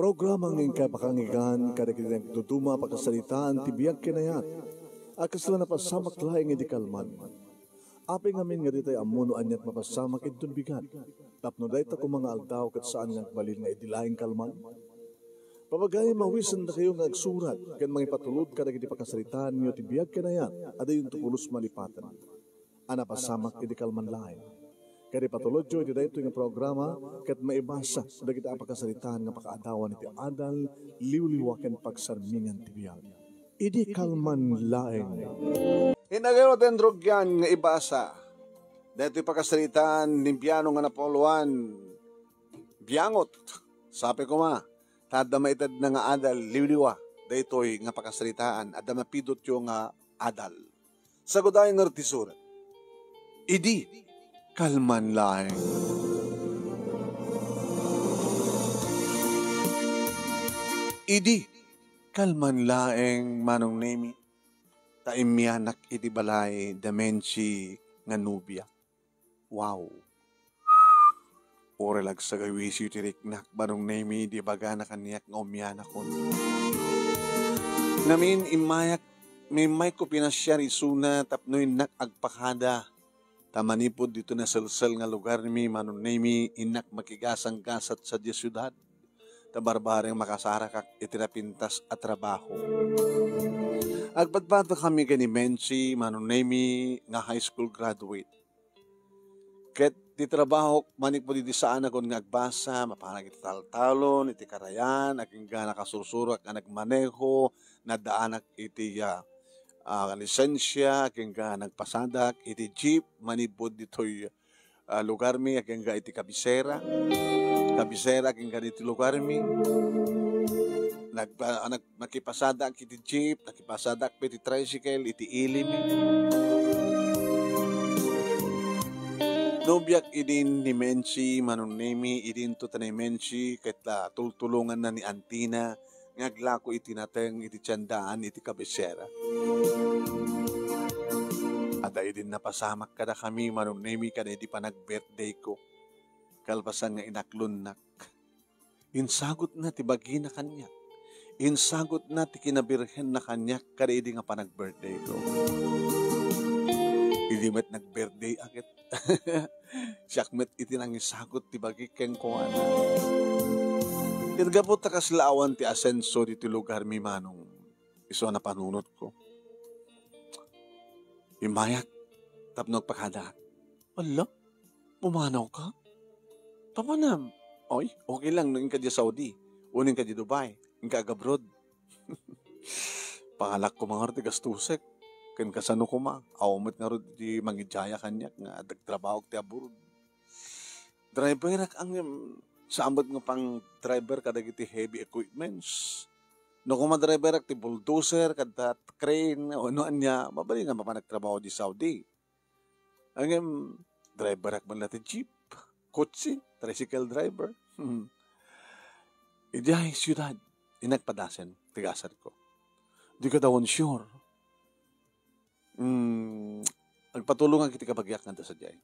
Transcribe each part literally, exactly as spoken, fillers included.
Programa nga inkay pakangigan kadagiti nagduduma a pakasaritaan ti biag ken ayat a kasla napasamak laeng idi kalman. Apay ngamin nga ditoy ammo no aniat mapasamak inton bigat, tapno dayta koma nga aldaw ket saan nga agbalin nga idi laeng kalman? Papagayam, awisendakayo nga agsurat ken mangipatulod kadagiti pakasaritaanyo ti biag ken ayat a dayonto pulos malipaten a napasamak idi kalman laeng. Kadi patulodyo iti daytoy nga programa ket maibasa dagiti a pakasaritaan nga pakaadawan iti adal, liwliwa ken pagsarmingan ti biag. Idi kalman laeng. Inagaywa ti androgyan nga ibasa daytoy pakasaritaan ni Biano nga Napoleon. Biangot. Sapay koma, ta adda maitedna nga adal, liwliwa daytoy nga pakasaritaan, adda mapidutyo nga adal. Sagudayo ngarud ti surat. Idi kalman laeng. Idi kalman laeng, Manong Nemi, ta immianak iti balay da Menchi nga nobia. Wow. Uray la agsagawisiyo ti riknak, Manong Nemi, idi ibagana kaniak nga umianakon. Ngamin, immayak, immayko pinasiar isuna tapno innak agpakada. Ta manipud ditoy naselsel nga lugarmi, Manong Nemi, innak makigasanggasat sadiay siudad. Ta barbareng makasarakak iti napintas a trabaho. Agpadpadakami ken ni Menchi, Manong Nemi, nga high school graduate. Ket ti trabahok, manipud idi saanakon nga agbasa, mapanak iti taltalon, iti karayan, agingga nakasursurak nga nagmaneho, naddaanak iti, ah, ah, lisensia, agingga nagpasadak iti jeep, manipud ditoy, ah, lugarmi, agingga iti kabisera. Kabisera, agingga iti lugarmi. Nagpa-, nag-, nakipasadak iti jeep, nakipasadak iti tricycle, iti ili mi. Nobiak idin ni Menchi, Manong Nemi, idinto ta ni Menchi, ket la tultulonganna ni Antina, nga aglako iti nateng iti tiendaan iti kabisera. Adda idin napasamak kadakami, Manong Nemi, kada idi panag-birthday ko. Kalpasan nga inaklonnak, insagutna ti bagina kaniak. Insagutna ti kinabirhenna kaniak kada idi nga panag-birthday ko. Idi met nag-birthday a ket, siak met iti nangisagut ti bagi kenkuana. Ket gapu ta kasla awan ti asenso ditoy lugarmi, Manong, isu a napanunotko. Immayak tapno agpakadaak. Ala, pumanawka? Papanam? Oy, okay lang no inka diay Saudi, wenno inka diay Dubai, inka agabroad. Pangalak koma ngarud ti gastusek. Ken kasano koma, awan met ngarud ti mangidiaya kaniak nga agtrabahoak ti abroad. Driverak ngem, saan met nga pang-driver kadagiti heavy equipments. No koma driverak ti bulldozer, kadta crane, wenno ania, mabalin nga mapan agtrabaho diay Saudi. Ngem, driverak man la ti jeep, kotse, tricycle driver. Idiay siudad, innak padasen ti gasatko. Dika daw sure. Mm, agpatulongak iti kabagiak nga adda sadiay.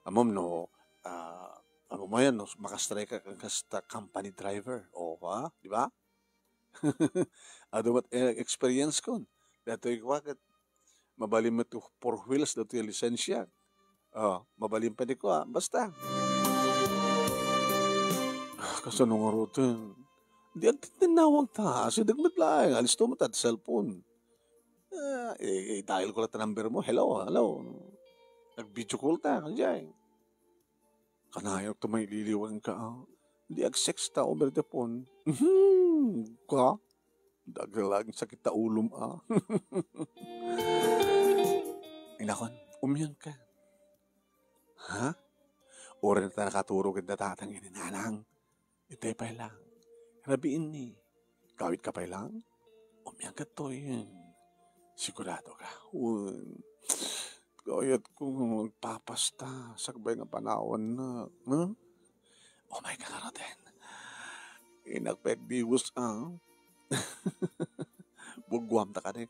Ammom no, ah, ammom manen no, maka-strike ka kasta company driver. O, ha? Di ba? Adu met, eh, experience kon. Datoy kua ket mabalin met ti four wheels, datoy lisensia. O, mabalin pay ti kua. Basta. Ah, kasano ngaruden? Di agtinnawag ta. Asideg met laeng. Alisto met ta ti cellphone. Ah, i-, i-dial ko la ti number mo. Hello, hello. Nag-video call ta, kadiay. Kanayon ta maililiwan ka, ah. Di ag-sex ta over the phone. Mhm, ka? Daglag sakit ta ulom, ah. Inakon, umian ka. Ha? Uray ta nakaturog iti tatang iti nanang. Itay pay lang. Rabiin ni. Kawit ka pay lang? Umian ka toyen. Sigurado ka? Wen, kayat ko nga magpapasta. Sakbay nga panawan na. Huh? Oh my God, Roden. Inak pek biwus, ah. Bugwam ta kanek.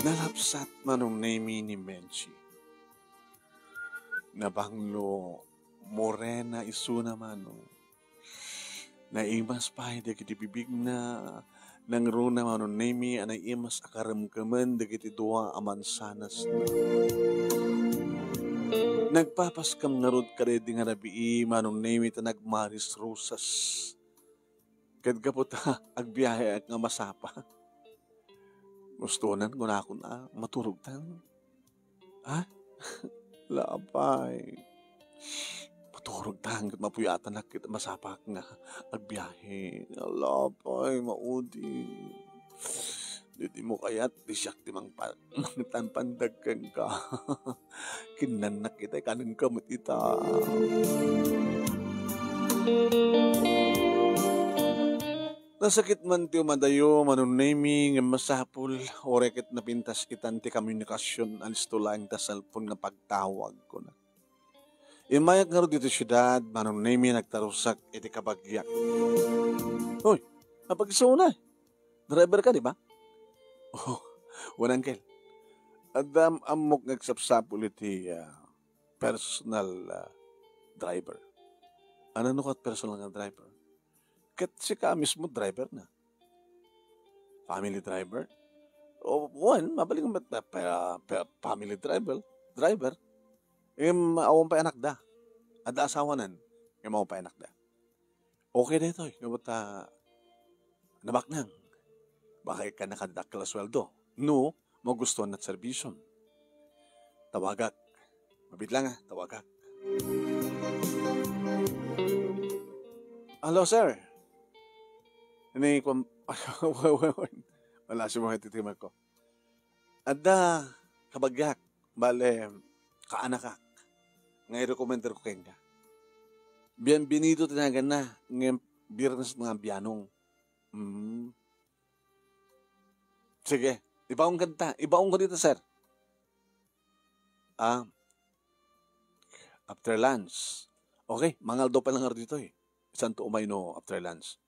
Nalapsat Manong Nemi ni Menchi. Nabanglo, morena isuna, Manong. Naimas pay dagiti bibigna, nangruna, Manong Nemi, a naimas a karemkemen dagiti dua a mansanasna. Nagpapaskam ngarud kadaydi nga rabii, Manong Nemi, ta nagmarisrusas. Ket gapu ta agbiaheak nga masapa. Gustonan, kunakon a maturogtan. Ha? Lapay. Maturogtan ket mapuyatanak ket masapaak nga agbiahe. Lapay, maudi. Dimo kayat, di siak ti mangpa-, mangtanpandag kenka. Kinnannak ita, ikanenka met ita. Nasakit man ti umadayo, Manong Nemi, ngem masapul, uray ket napintas itan ti komunikasion, alisto laeng ta cellphone nga pagtawag, kuna. Immayak ngarud ditoy siudad, Manong Nemi, nagtarusak iti kabagiak. Hoy, apagsuona? Driver ka, di ba? Oh, wen, Uncle. Adda am-, ammok nga agsapsapul iti, ah, personal, ah, driver. Ano no kat personal nga driver? Ket sika mismo driver na. Family driver? O, wen, mabalin met pa, pa, pa, family driver. Driver. Em, awan pay anakda. Adda asawanan. Em, awan pay anakda. Okay daytoy. Ngem ta, nabaknang. Baka ikkan na kadakkel a sueldo. No, magustuhan na serbisyon. Tawagak. Mabit lang, ah, tawagak. Hello, sir. Ini, kwan-, wala si mga titiman ko. Adda, kabagiak, bale, kaanakak. Nga i-recommender ko kenka. Bienvenido ti naganna, ngem Biernes nga bianong. Mm. Sige, ibaon kanta. Ibaon ko dito, sir. Ah, after lunch. Okay, mangaldaw pa lang dito eh. Santo umay no after lunch.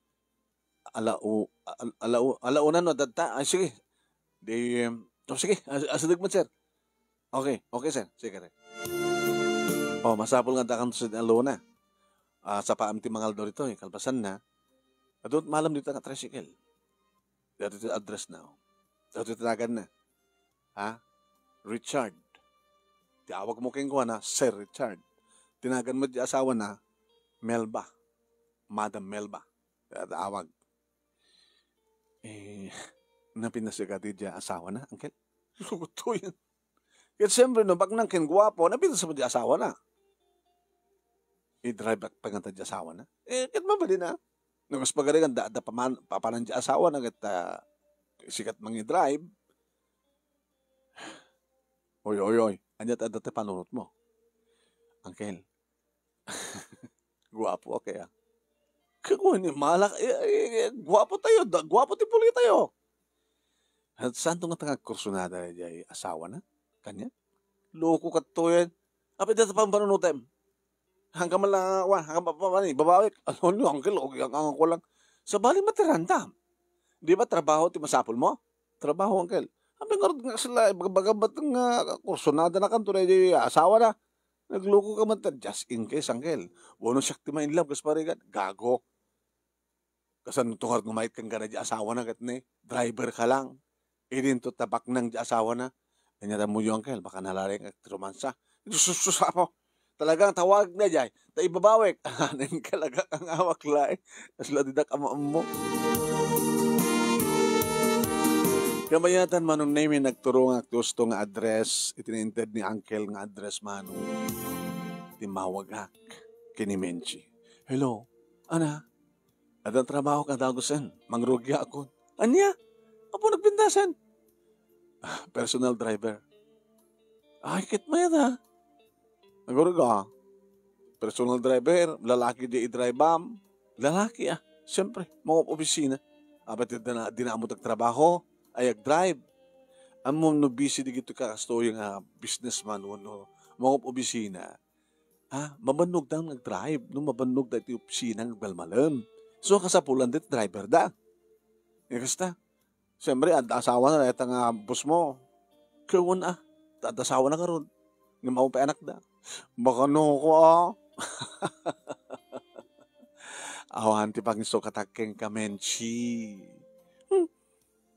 Ala u-, al-, ala u-, ala una no, dadta. Ay, sige. Di, um, oh, sige. As-, asideg man, sir. Okay, okay, sir. Sige, sir. Oh, masapul nga dakan sa alona. Ah, sa paam ti mangaldaw dito eh. Kalpasan na. Adun, malam dito nga tricycle. Dito ti address na, oh. Dito tinagan na. Ha? Richard. Ti awag mo kenkuana, Sir Richard. Tinagan mo ti asawa na, Melba. Madam Melba. Ti awag. Eh, napintas ka ti dia asawa na, Uncle? Luto yan. Ket siyempre, no, baknang ken guapo, napintas mo ti asawa na. I-drive ak pa nga ta ti asawa na. Eh, ket mabalin na. No, kas pagarigan, da, da paman, papanan ti asawa na, ket, ah, sikat mangi-drive. Oy, oy, oy. Anya ta, adda ti panunot mo? Uncle, guapo ka kaya. Kaguni, malak-, eh, eh, eh, guapo tayo, da-, guapo ti puli tayo. At saan to nga tangag kursunada jay asawa na? Kanya? Loko ka to yan. Apay data pang panunutem. Hanggang man lang, wa, hanggang pa, pa, pa, ni, babawi. Ano, ni, uncle, okay, ang, ang, ko lang. Sabali, matiranta. Di ba trabaho ti masapul mo? Trabaho, uncle. Apay nga, nga sila, baga, baga, ba't nga kursunada na kanto na, di, asawa na? Nagloko ka man ta, just in case, uncle. Wano siak ti ma-in love, kas parigan. Gago. Kasano to nga rumait kan kana di asawa na ket ni driver ka lang. Idin to tabaknang di asawa na. Anya da mo, uncle, baka nalaring ak ti romansa. Sus, sus, sus, apo. Talagang tawag na jay. Ta ibabawek. Anen ka laga kang awak laeng. Asla didak ama mo. Kabayatan, Manong Nemi, nagturong ak ti usto nga address. Iti nainted ni uncle nga address, Manong. Timmawag ak. Kini Menchi. Hello. Ana? Adda trabaho ka dagusen, mangrugi akon. Ania? Apo nagpintasen? Ah, personal driver. Ay, ket mayat, ha? Nagurga. Personal driver, lalaki di i-drive am. Lalaki, ah. Siyempre, mga opisina. Apat di na, di na amot agtrabaho, ay agdrive. Ammo no busy di gito ka kastoy nga businessman wenno mga opisina. Ha? Mabannog da nga agdrive, no mabannog da iti opisina nga agmalmalem. So, kasapulan da iti driver da. Nga kasta, siyempre, adda asawa na, dayta nga boss mo. Kawan, ah, ta adda asawa na ngarud. Nga mao pay anak da. Baka no ko, ah. Awan ti pangisukatag kenka, Menchi. Hmm.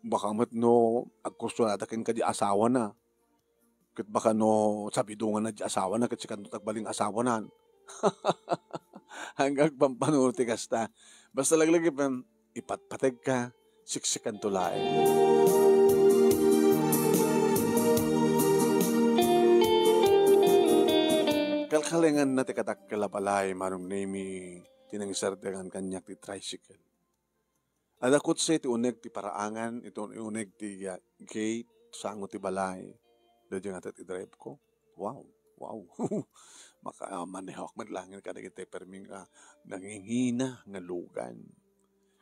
Baka met no agkursunada kenka di asawana. Ket baka no sabidonganna di asawana, ket sikanto ti agbalin asawanan. Agpampanunot ti kasta. Basta laglagipen, ipatpategka, siksikanto laeng. Kalkalenganna ti kadakkel a balay, Manong Nemi, ti nangisardengan kaniak ti tricycle. Adda kotse iti uneg ti paraangan, iti uneg ti, ah, gate, sango ti balay. Daydiay ngarud ti drive ko. Wow, wow. Makamanehok met laeng kadagiti permi nga nangingina nga lugan.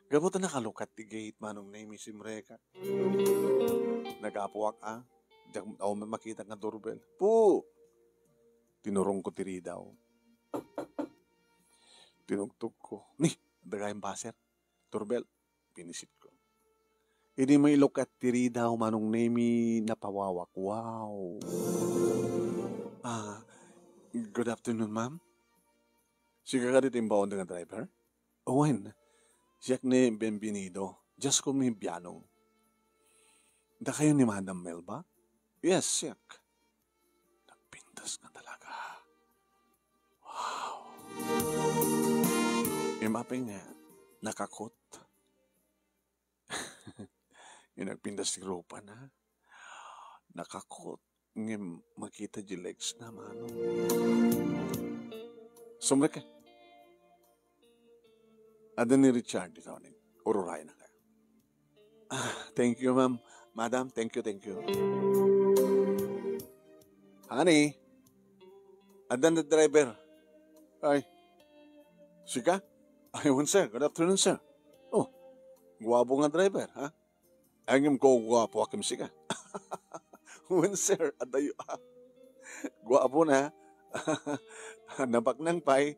Gapu ta nakalukat ti gate, Manong Nemi, simrekak. Nagapuak, ah. Diak met awan makita nga doorbell. Pu! Tinurongko ti ridaw. Tinugtogko. Ni, adda gayam bassit. Doorbell, pinisitko. Idi mailukat ti ridaw, Manong Nemi, napawawak. Wow! Ah, good afternoon, ma'am. Sika kadi ti imbaonda nga driver? Wen, siak ni Bienvenido. Just call me Bianong. Dakayo ni Madam Melba? Yes, siak. Nagpintas nga talaga. Wow! Imapay nga, nakakot. Yung nagpintas ti rupana. Nakakot. Ngem makita di legs na, Manong. Sumrek ka. Adda ni Richard, ikaw ni. Ururay na ka. Ah, thank you, ma'am. Madam, thank you, thank you. Honey, adda na driver. Ay, sika? Ay, wen, sir. Good afternoon, sir. Oh, guwapo nga driver, ha? Ay, ngem guwapo akim sika. Wen, sir, adayo, ah. Guwapo na. Nabaknang pay.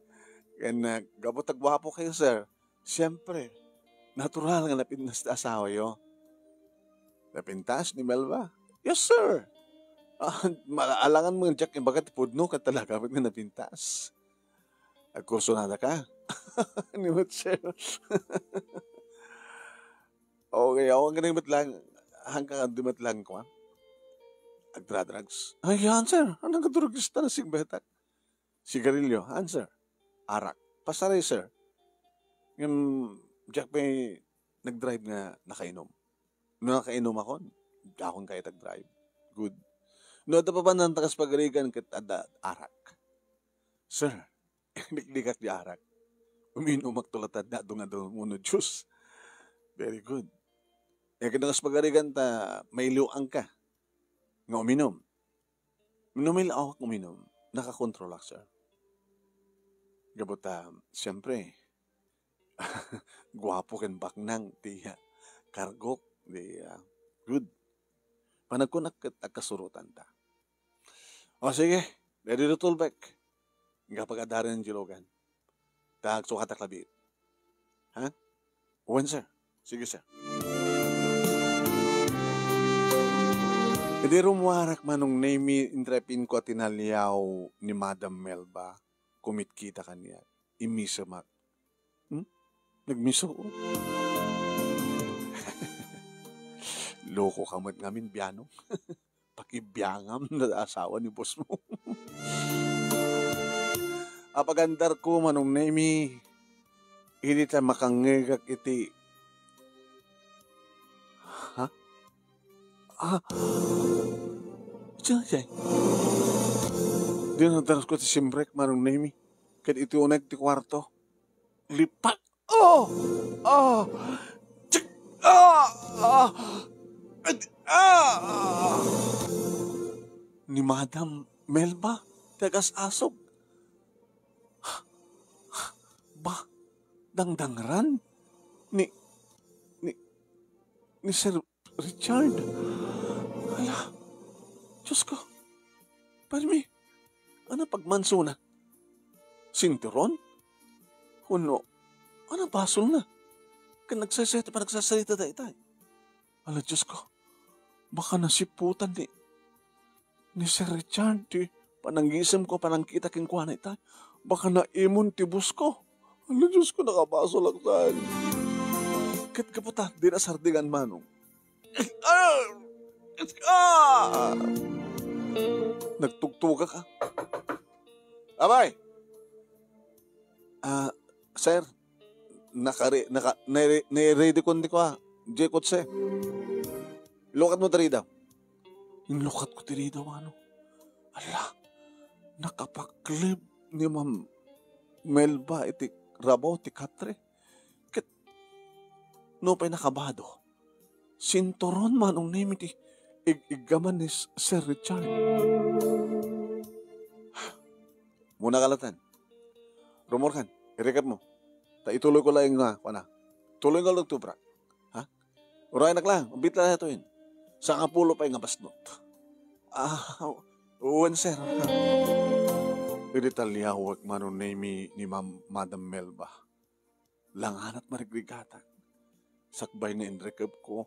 Ken, ah, gapu ta guwapo kayo, sir. Siyempre, natural nga napintas ti asawayo. Napintas ni Melba? Yes, sir. Ah, ma-, alangan mo diak ibaga ti pudno ket talaga met nga napintas. Agkursunada ka? Ni met, sir. Okay, awan ka na met lang, hangka di met lang, kuwan? Agdra-drugs? Ay, yan, sir. Anong kadurugista na sigbetak? Sigarilyo, answer. Arak. Pasari, sir. Ngem, diak pay nagdrive nga nakainom. No nakainom ako, diakon kayat agdrive. Good. No, adda pa ba nang tagas pagarigan ket adda arak? Sir, liklikak di arak. Uminumak to latad na adu nga adu nga juice. Very good. Eh, ket no kas pagarigan ta mailiw-ang ka nga uminom. No mailiw-ak uminom, nakakontrolak, sir. Gapu ta, siyempre, guwapo ken baknang ti, ah, kargok, di, ah, good. Panagkunak ket agkasurotan ta. O, sige, ready to tulbek. Nga pagadaran ng Jilogan. Ta agsukatak labi. Ha? Wen, sir. Sige, sir. Idi rummuarak, Manong Nemi, intrepinko a tinaliaw ni Madam Melba, kumitkita kaniak. Immisemak. Hmm? Nagmiso, oh. Loko ka met ngamin, Bianong. Pakibiangam na asawa ni boss mo. Apagandar ko, Manong Nemi, idi ta makangngegak iti, ha? Ah, jay, jay. Dinadanas ko ti simrek, Manong Nemi. Ket iti uneg ti kuarto, lipak. Oh! Oh! Chik! Ah! Ah! Ag-, ah! Ni Madam Melba, ti agas-asog. Ba, dangdangran? Ni, ni, ni Sir Richard. Ala, Diyos ko. Permi, ano pagmansona? Sinturon? Kuno, ano basol na? Kan nagsasayat pa nagsasarita daytay. Ala, Diyos ko. Baka nasiputan ni, ni Sir Richard, ti pananggisemko, panangkita kenkuana itay. Baka naimon ti busko. Ala, Diosko, nakabasolak saan. Ket gapu ta, di nasardingan manong. Ah! Ah! Nagtugtugak, ah. Abay! Ah, sir, nakare-, naka-, nai-, nai-ready ko, hindi ko, ah. Diay kotse. Lukatmo ti ridaw. Inlukatko ti ridaw, ano? Ala, nakapaklib ni Ma'am Melba iti rabaw ti katre. Ket nupay nakabado, sinturon manong Nemi ti ig-iggaman ni S-, Sir Richard. Muna ka laten. Rumorkan, irikepmo. Ta ituloy ko laeng nga, kuana. Tuloy nga lugtubra. Ha? Urayanak lang, umbit lang ito yun. Sangapulo pay nga basnot. Ah, wen, sir. Idi taliawek manong Nemi ni Ma'am, Madam Melba. Langanat marigrigatan. Sakbay nga inrekep ko.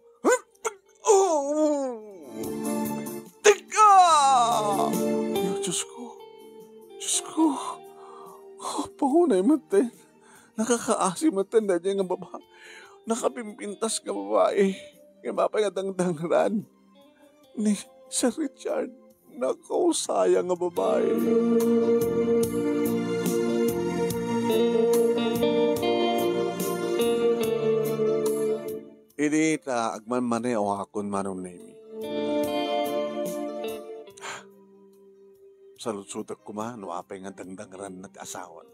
Oh! Tika! Ay, Diyos ko. Diyos ko. Oh, paunay met, eh. Nakakaasi met daydiay nga babae. Nakapimpintas nga babae. Nga mapay nga dangdangran ni Sir Richard. Nakausaya nga babae. Idi ta agmanmaneawakon manong Nemi. Saludsodek koma no apay nga dangdangranna ti asawan.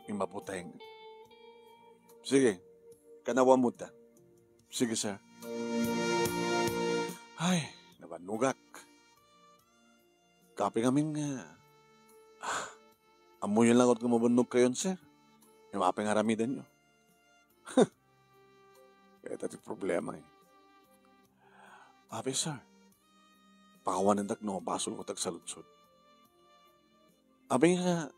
Imabuteng. Sige, kanawan mo ta. Sige, sir. Ay, nabannogak. Kape ngamin nga, ah, ammoyo laeng nga mabannog kayon, sir. Nga apay nga aramidenyo. Kayat ti problema, eh. Apay, sir. Pakawanendak no basol ko ti agsaludsod. Apay nga,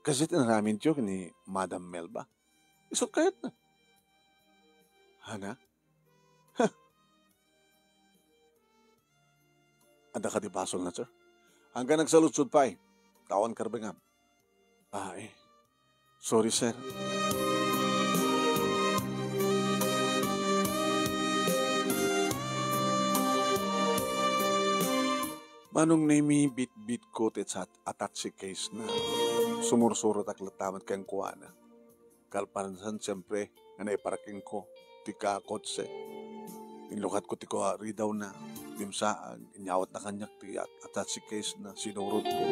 kastoy ti inaramidyo ken ni Madam Melba. Isu kayatna. Hana? Huh. Adda kadi basolna, sir? Hanggan agsaludsod pay. Tawan karbengam. Ah, eh. Sorry, sir. Manong Nemi, bitbitko ti chat-, attache case na. Sumursurotak latta met kenkuana. Kalpasan, siempre, nga naiparkingko ti kakotse. Inlukatko ti kua-, ridaw na, dimsaag, inyawatna kaniak ti at-, attache case na, sinurotko.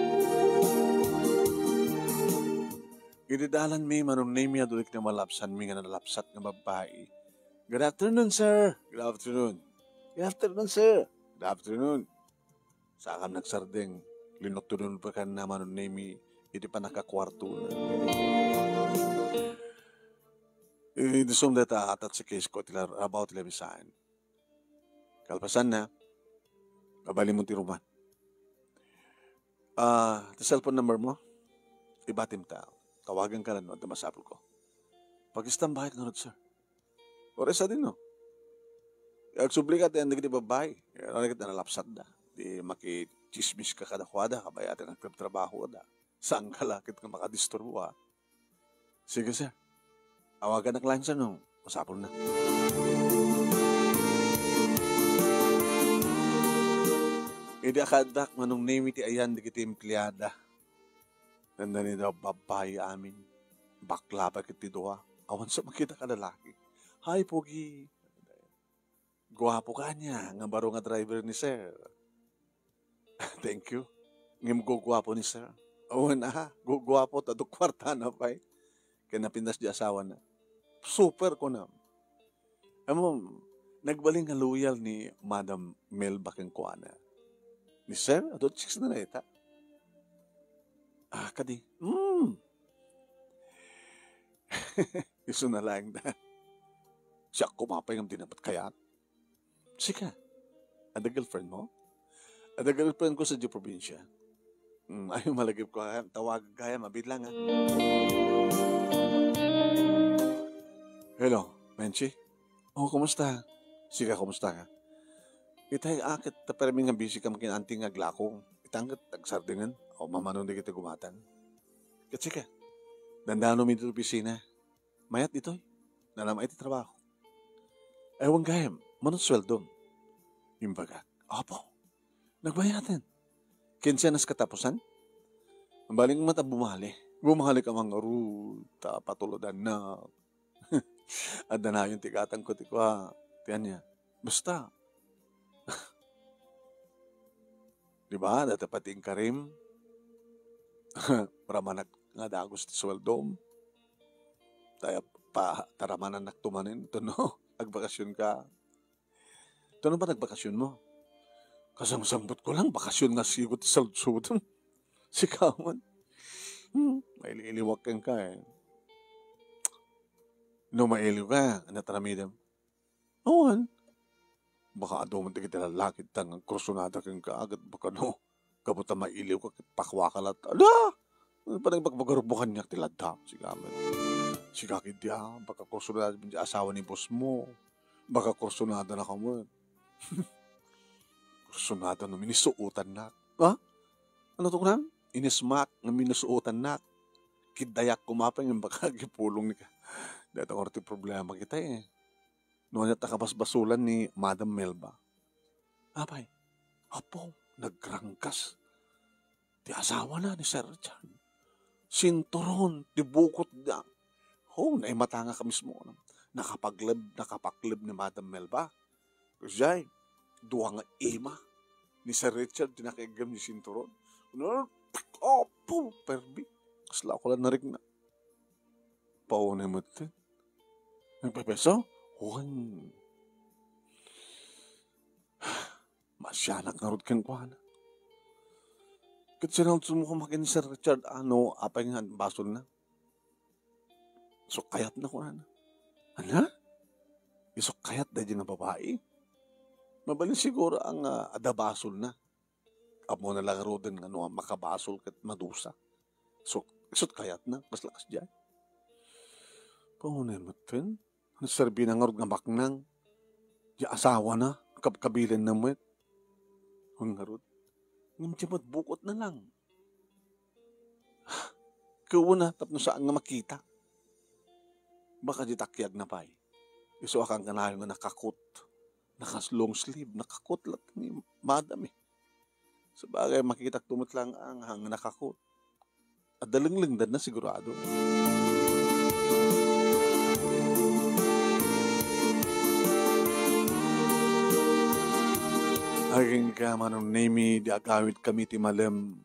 Idi dalanmi, manong Nemi, adu ti kinammalapsanmi nga nalapsat nga babbai. Good afternoon, sir. Good afternoon. Good afternoon, sir. Good afternoon. Saanka nagsardeng, linutodon pa kan manong Nemi iti pannakakuartona. Idi sumda ta attache case ko ti la-, rabaw ti lamisaan. Kalpasanna, mabalinmo ti ruma. Ah, ti cellphone number mo? Ibatim ta. Tawaganka no adda masapulko. Pag-standby ka ngarud, sir. Oras a din, no? Agsubli ka, ti andang iti babbai. Ano na kita nalapsat da. Di makitsismis ka kadakuada, kabayatan agtrabtrabaho da. Saan ka lakit nga makadisturbo, ha? Sige, sir. Awaganak lang, sir, no? Masapul na. Idi akaaddak, manong Nemi ti ayan dagiti empleada. Nanda ni da babbai amin. Bakla pa ket ti dua. Awan sa makita ka lalaki. Hi, Pogi. Guapo ka niya, nga baro nga driver ni sir. Thank you. Ngem guguapo ni sir. Awan, ah, guguapo, ta dua kuartana pay. Ken napintas di asawana. Super ko na. Amo, nagbalin nga loyal ni Madam Melba kenkuana. Ni sir, adu chicks na na ita. Ah, kadi. Hmm. Isu na laeng da. Siak ko mapay ngem di na met kayat. Sika, adda girlfriend mo? Adda girlfriend ko sa di probinsya. Mm, ay, malagip ko, ha? Tawag kaya, mabit lang, ha? Hello, Menchi? Oh, kumusta? Sika, kumusta ka? Itay, akit, ta permi nga busy kam kin anting nga aglako. Itang ket agsardingen. Pamamano dagiti gumatan. Ket sika, dandanom iti opisina. Mayat ditoy. Nalama iti trabaho. Awan gayam, mano ti sueldom? Imbagak, apo, nagbayaten. Kinse nas katapusan? Bali met a bumali. Bumali ka man ngarud, ta patulodannak. Adda nayon ti gatangko ti kua. Ti ania? Basta. Di ba? Data pati in Karim. Ramanak nga dagus ti sueldom. Tayo pa, taramanannak tumanin. Ito no? Agbakasyon ka. Ito no ba nagbakasyon mo? Kasangsangbot ko lang, bakasyon nga sigot ti saludsodem. Sikawan. Hmm, mailiiliwak ken ka eh. No mailiw ka, ano taramidem? Awan. Baka adu man dagiti lalaki ta nga kursunada kenka, ket baka no, gapu ta mailiw ka, ket pakua ka latta. Ala! Ano pa nagbagbagarup mo kaniak ti ladda? Sigamen. Siga ket dia, baka kursunada ti asawa ni boss mo. Baka kursunada na ka met. Kursunada no minisuotannak. Ha? Ano to kunam? Inismak nga minisuotannak. Kiddayak kumapay nga baka agipulong ni ka. Data ti problema kita eh. No, ania ta kabasbasolan ni Madam Melba? Apay, apo, nagrangkas ti asawana ni Sir Richard. Sinturon ti bukotda. Ho, naimatangak mismo. Nakapagleb, nakapakleb ni Madam Melba. Jay, dua nga ima ni Sir Richard ti nakaiggem ni sinturon. Ano? Apo, permi. Kasla ko lang narikna. Paunay met. Nagpepeso? Wen. Maasianak ngarud kenkuana. Ket sinaludsodmo koma ken Sir Richard, ano, apay nga basolna? Isu kayatna, kunana. Ana? Isu kayat daydi nga babai? Mabalin siguro nga adda basolna. Ammona la ngaruden nga no makabasol ket madusa. So, isut kayatna, kasla kasdiay. Paunay metten, ano serbina ngarud nga maknang? Di asawana, kabkabilenna met. Ang ngarud, ngem di met bukotna lang. Kuwena tapno saan nga makita. Baka di takiagna pay. Isu a kangkanayon nga nakakot. Nakas long sleeve, nakakot latta ni madam eh. Sabagay, makitak to met lang ang, ang nakakot. Adda lenglengdanna sigurado. Agingga, Manong Nemi, di agawid kami ti malem.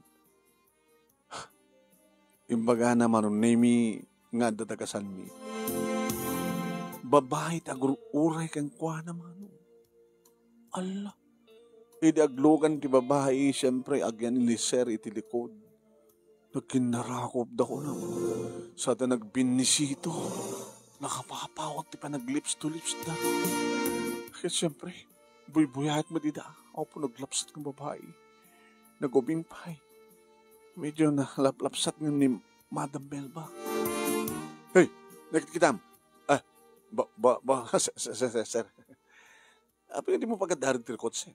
Imbagana, Manong Nemi, nga adda dagasanmi. Babai ti agur-uray kenkuana, Manong. Alla. Idi aglugan ti babai, siempre, agyan ni Sir iti likod. Nagkinnarakop da kunam. Sada nagbinnisito. Nakapapawag ti panaglips to lips da. Ket siempre, buybuyayat met ida. Apo, naglapsat nga babai. Nagubing pay. Medyo nalaplapsat nga ni Madam Melba. Hey, nakitkitam. Ah, ba, ba, ba, sir, sir, sir, sir. Apay nga di mo pagadarin ti kotse?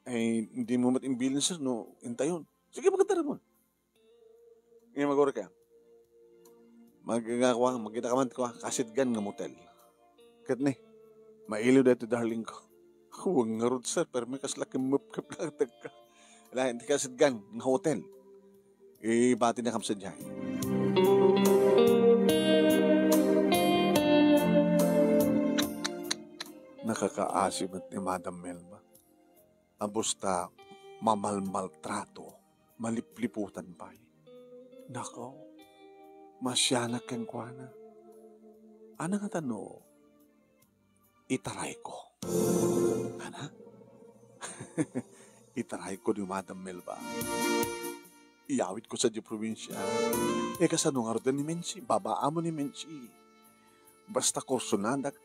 Ay, hindi mo mat imbilin, sir, no? Intayon. Sige, pagadarin mo. Ngayon, maguri ka. Mag-, nga, kuwan, magkita ka man, kuwan, kasidgan nga motel. Ket ni, mailiw daytoy, darling ko. Huwag nga rod, sir, pero may kasla kimmupkup na ka. Ala, hindi kasidgan nga hotel. Ibati na kam sadiay. Nakakaasi met ni Madam Melba. Abus ta mamalmaltrato, malipliputan pay. Nako, masianak kenkuana. Ana nga tano, itarayko. Ana? Itarayko ni Madam Melba. Iyawidko sadiay probinsia. E, kasano ngarud ni Menchi? Babaam ni Menchi. Basta kursonadak,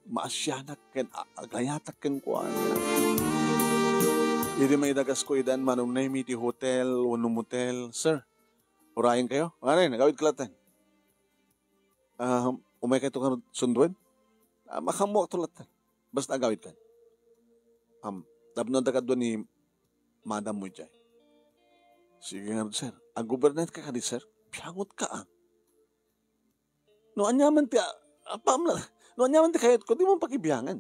maasianak ken a-, agayatak kenkuana. Idi maidagasko idan, Manong Nemi, ti hotel wenno motel, sir, urayen kayo? Ngamin, agawidko latta. Ah, umay kayo ngarud sunduen? Ah, makaammoakto latta. Basta agawidkan. Am, tapno adda kadua ni madam mo idiay. Sige ngarud, sir. Agubernatka kadi, sir? Biangotka, a. No aniaman ti, a, apam la, no aniaman ti kayatko, dimo pakibiangan.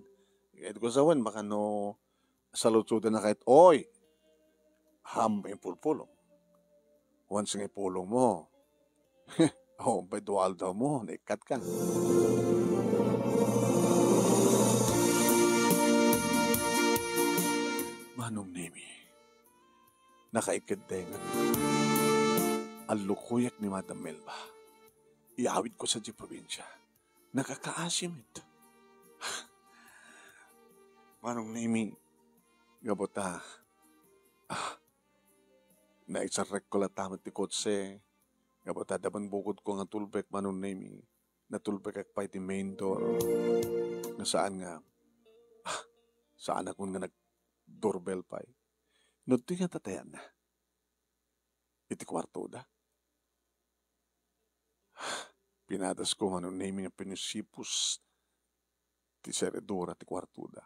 Kayatko sawen, baka no saludsodannaka ket, oy, ham, impulpulong. Once nga ipulongmo, awan pay dua aldawmo, naikkatka. Manong Nemi, nakaikeddengak. Allukoyak ni Madam Melba. Iawidko sadiay probinsia. Nakakaasi met. Manong Nemi, gapu ta, a, naisarrekko latta met ti kotse. Gapu ta adda met bukodko nga tulbek, Manong Nemi. Natulbekak pay ti main door. Nga saan nga, a, saanakon nga nag-doorbell pay. No di nga tatayanna iti kuartoda. Pinadasko, Manong Nemi, nga pinisipus ti seredura ti kuartoda.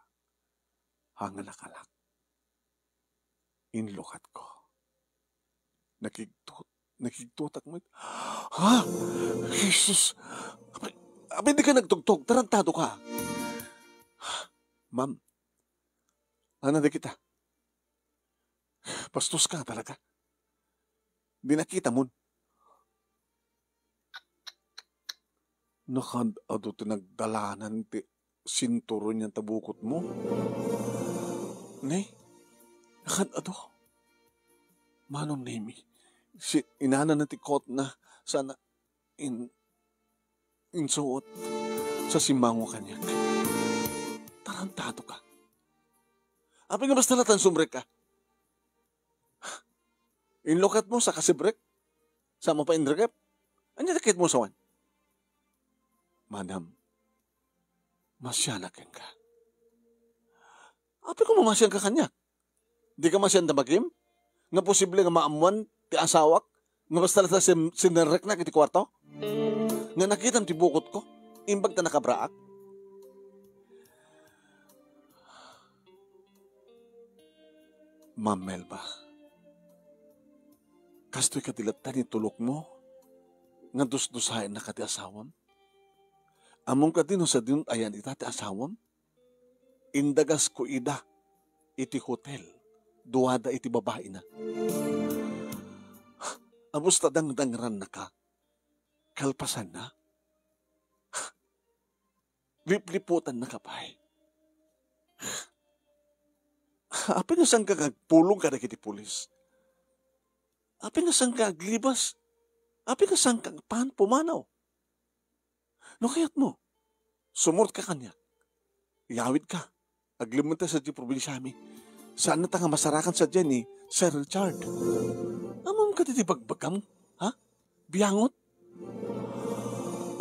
Haan nga nakalak. Inlukatko. Nakigtot, nakigtotak met. Ha? Jesus! Apay, apay, dika nagtugtog, tarantadoka. Ma'am, ania dagita? Bastoska talaga. Di nakitamon. Nakaad-adu ti nagdalanan ti sinturon nga ta bukotmo. Ne? Nakaad-adu. Manong Nemi, si-, inanana ti kotna, sana in-, insuot sa simmango kaniak. Tarantadoka. Apay nga basta latta nga sumrekka? Inlukatmo sa kasibrekmo? Sa mapainrekep? Ania ti kayatmo sawen? Madam, masianak kenka. Apay nga mamasianka kaniak? Dika masian ta bagim? Nga posible nga maammuan ti asawak nga basta latta sim-, sinerreknak iti kuarto? Nga nakitam ti bukotko, imbag ta nakabraak? Ma'am Melba, kastoy kadi latta ti tulokmo nga dusdusaennaka ti asawam? Ammom kadi no sadino ayan ita ti asawam? Indagasko ida iti hotel, duada iti babaina. Amusta dangdangrannaka? Kalpasanna? Lipliputannaka pay? Apay nga saanka nga agpulong kadagiti pulis? Apay nga saanka aglibas? Apay nga saanka agpan pumanaw? No kayatmo, sumurot ka kaniak. Iyawidka. Aglementa sadiay probinsiami. Saanna ta nga masarakan sadiay ni Sir Richard. Ammom kadi ti bagbagam? Ha? Biangot?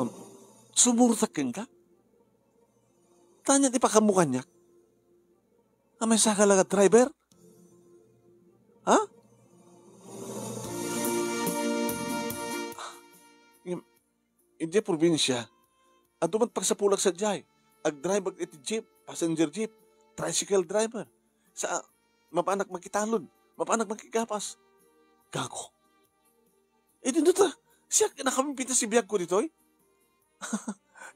Um, sumurotak kenka? Ania ti ipakaammo kaniak? Maysa ka la nga driver? Ha? Idiay probinsia, adu met pagsapulak sadiay. Agdrive iti jeep, passenger jeep, tricycle driver. Sa, mapaanak makitalon, mapaanak makigapas. Gago. Idi no ta, siak, nakapimpintas ti biagko ditoy?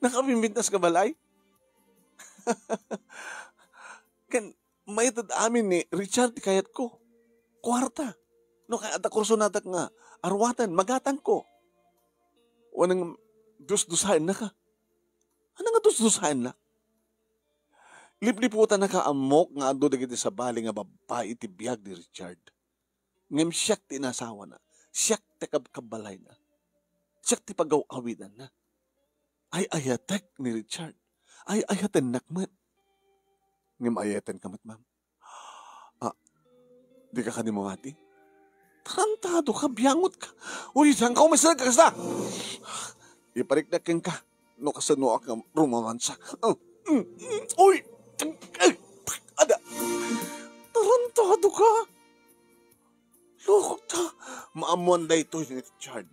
Nakapimpintas nga balay? Ken, maited amin ni Richard ti kayatko. Kuarta. No kayat, adda kursonadak nga aruaten, magatangko. Wen nga dusdusaennaka. Ania nga dusdusaennak? Lipliputannaka, ammok nga adu dagiti sabali nga babbai iti biag ni Richard. Ngem siak ti inasawana. Siak ti kabkabbalayna. Siak ti pagaw-awidanna. Ay-ayatek ni Richard. Ay-ayatennak met. Ngem ayatenka met, ma'am. Ah, dika kadi mamati? Tarantadoka, biangotka. Uy, saanka umaysarag kasta? Ipariknak kenka no kasanoak nga rumamansa. Ah, mm, mm, uy! Ay, ada! Tarantadoka! Lokok ta! Maammoan daytoy ni Richard.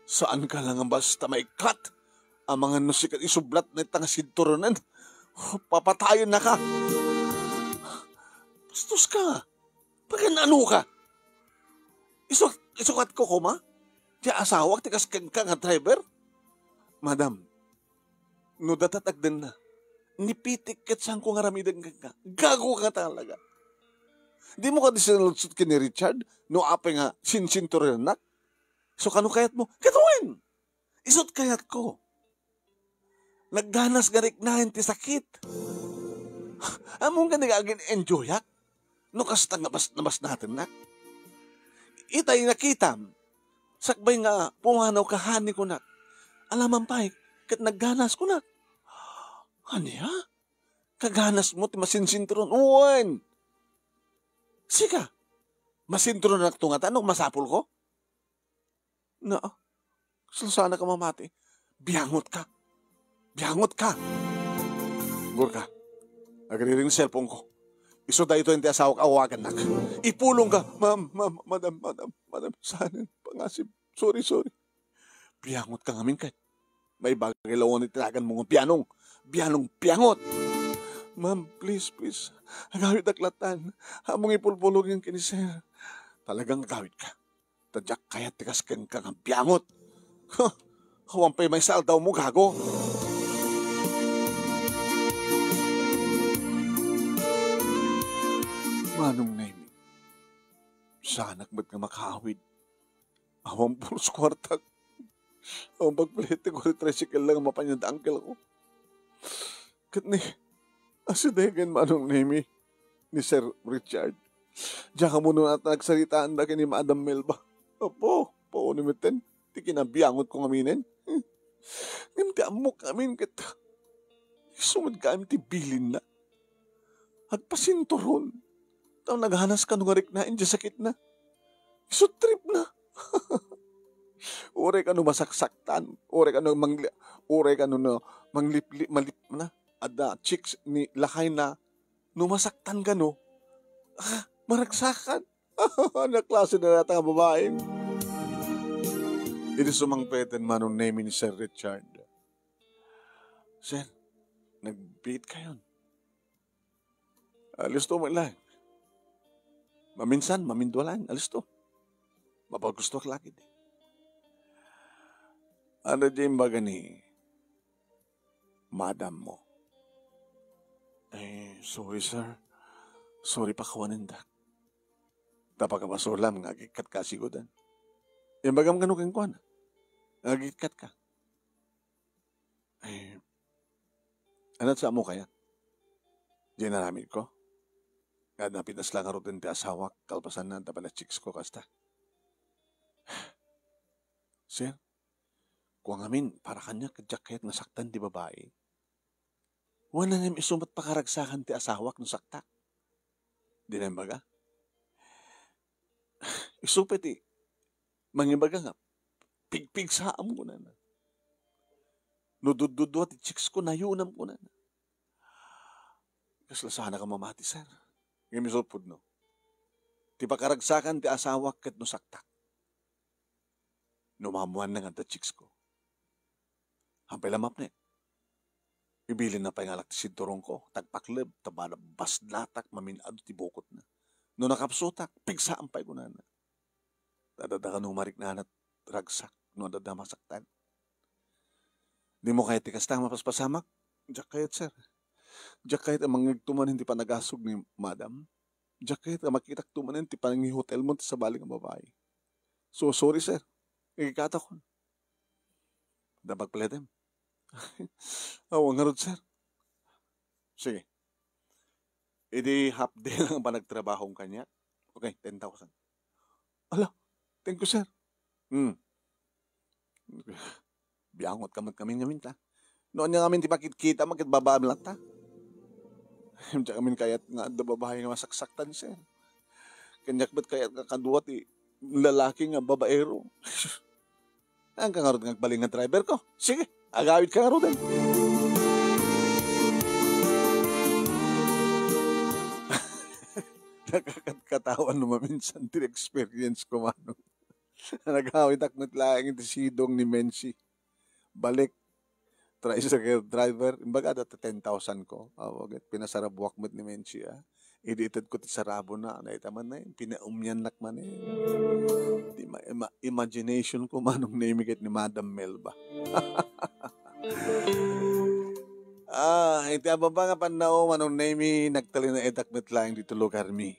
Saanka la nga basta maikkat? Amangan no sika ti isublatna ita nga sinturonen. Papatayennaka! Bastoska! Pagan-anoka? Isu, Isukatko koma ti asawak ti kas kenka nga driver? Madam, no data ti agdenna, ni pitik ket saanko nga aramiden kenka. Gago ka talaga. Dimo kadi sinaludsod ken ni Richard no apay nga sinsinturonennak? So, kano kayatmo? Ket wen! Isu't kayatko. Nagganas nga riknaen ti sakit. Ammom kadi nga agin-enjoyak no kasta nga bas-, nabasnatennak? Itay nakitam, sakbay nga pumanaw ka, honey, kunak. Alaman pay, ket nagganas, kunak. Ania? Kaganasmo ti masinsinturon? Wen! Sika, masinturonakto ngata no masapulko? Na, kasla sanak a mamati. Biangotka. Biangotka. Gorka, agriring ti cellphone ko. Isu daytoy ti asawak, awagannak. Ipulongka. Ma'am, ma'am, madam, madam, madam, saan, pangasip. Sorry, sorry. Biangotka ngamin ket. Maibagay laeng ti naganmo nga bianong. Bianong biangot. Ma'am, please, please. Agawidak lattan. Ammom nga ipulpulong ken ni sir. Talagang agawidka. Ta diak kayat ti kas kenka nga biangot. Huh! Awan pay maysa aldawmo, gago. Manong Nemi, saanak met nga makaawid. Awan pulos kuartak. Awan pagpalit ti kuri tricycle lang mapan ida uncle ko. Ket ni, asidegen, Manong Nemi, ni Sir Richard. Diak ammo no ania ti nagsaritaanda ken ni Madam Melba. Apo, paano metten ti kinabiangotko ngaminen? Ngem ti ammok ngamin ket isu met gayam ti bilinna. Agpasinturon. Ta nagganas kano nga riknaen ti sakitna. Isu tripna. Uray kano masaksaktan, uray kano mangli-, uray kano no manglipli-, malip-, na, adda chicks ni lakayna, no masaktan kano, ah, maragsakan. Ania klase na dayta nga babai? Idi sumangpeten, Manong Nemi, ni Sir Richard. Sir, nagbiit kayon. Alisto met laeng. Maminsan, mamindua laeng, alisto. Mapaggustoak la ketdi. Ania ti imbaga ni madam mo? Eh, sorry, sir. Sorry, pakawanendak. Ta pakabasolam nga agikkatka a sigudan. Imbagam kano kenkuana nga agikkatka. Eh, ania ti ammo kayat? Diay inaramidko? Nga napitas la ngaruden ti asawak, kalpasanna, adda pay la chicks ko, kasta. Sir, kua ngamin, para kaniak, diak kayat nga saktan ti babai. Wen, ngem isu met pakaragsakan ti asawak no saktak. Dina imbaga? Isu pay ti mangibaga nga, "Pigpigsaam," kunana. "No duddudua ti chicks ko, nayunam," kunana. Kasla sanak a mamati, sir. Ngem isu pudno. Ti pakaragsakan ti asawak ket no saktak. No maammoanna nga adda chicks ko. Apay la mapnek? Ibilinna pay nga alak ti sinturonko, ta agpakleb, ta bala-, basnatak mamin-adu ti bukotna. No nakapsutak, pigsaam pay kunana. Ta adda kano mariknana ti ragsak no adda masaktan. Dimo kayat ti kasta nga mapaspasamak? Diak kayat, sir. Diak kayat a mangngegto manen ti panagasog ni madam. Diak kayat a makitakto manen ti panangihotelmo ti sabali nga babai. So, sorry, sir. Ikikatakon. Adda pagpaletem? Awan ngarud, sir. Sige. Idi half day lang a panagtrabahom kaniak. Okay, ten thousand. Ala, thank you, sir. Hmm. Biangotka met ngamin-ngamin ta. No ania ngamin ti makitkitam ket babaem latta. Diak ngamin kayat nga adda babai nga masaksaktan, sir. Kaniak met kayat nga kadua ti lalaki nga babaero. Saan ka ngarud nga agbalin nga driver ko? Sige, agawidka ngaruden. Nakakatawa no maminsan ti experience ko, manong. Nagawidak met laeng iti sidong ni Menchi. Balik, tricycle driver, imbaga, data ten thousand ko. Aw, ket pinasarabuak met ni Menchi, ah. Idi itedko ti sarabona, naitam man, eh, pinaumyannak man, eh. Di ma-, ima-, imagination ko, Manong Nemi, ket ni Madam Melba. Ah, iti ababa nga pannao, Manong Nemi, nagtalinaedak met laeng ditoy lugarmi.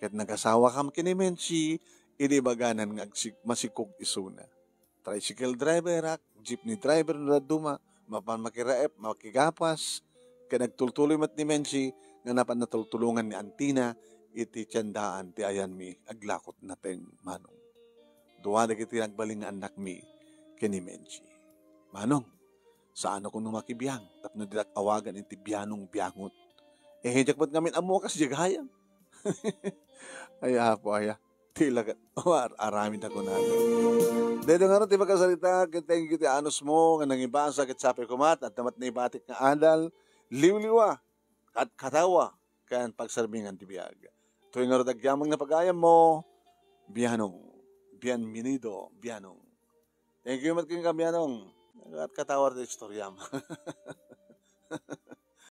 Ket nagasawakam ken ni Menchi, idi ibaganan nga agsik-, masikog isuna. Tricycle driverak, jeepney driver no dadduma, mapan makiraep, makigapas, ket nagtultuloy met ni Menchi nga napan natultulongan ni Antina iti tiendaan ti ayanmi aglakot nateng, Manong. Dua dagiti nagbalin nga annakmi ken ni Menchi. Manong, saanakon no makibiang tapno ditak awagan iti bianong biangot. Eh, diak met ngamin ammo kas diay gayam. Ay, Apo, aya. Ti lagat, ar-, aramid a kunana. Daytoy ngarud ti makasarita, ket thank you ti anusmo nga nangibasa, ket sapay koma, adda met naibatik nga adal, liwliwa, kat-katawa, ken pagsarbingan ti biag. Toy ngarud agyamang na pagayammo, Bianong. Bienvenido, Bianong. Thank you met kenka, Bianong. Kat-katawa ti istoryam.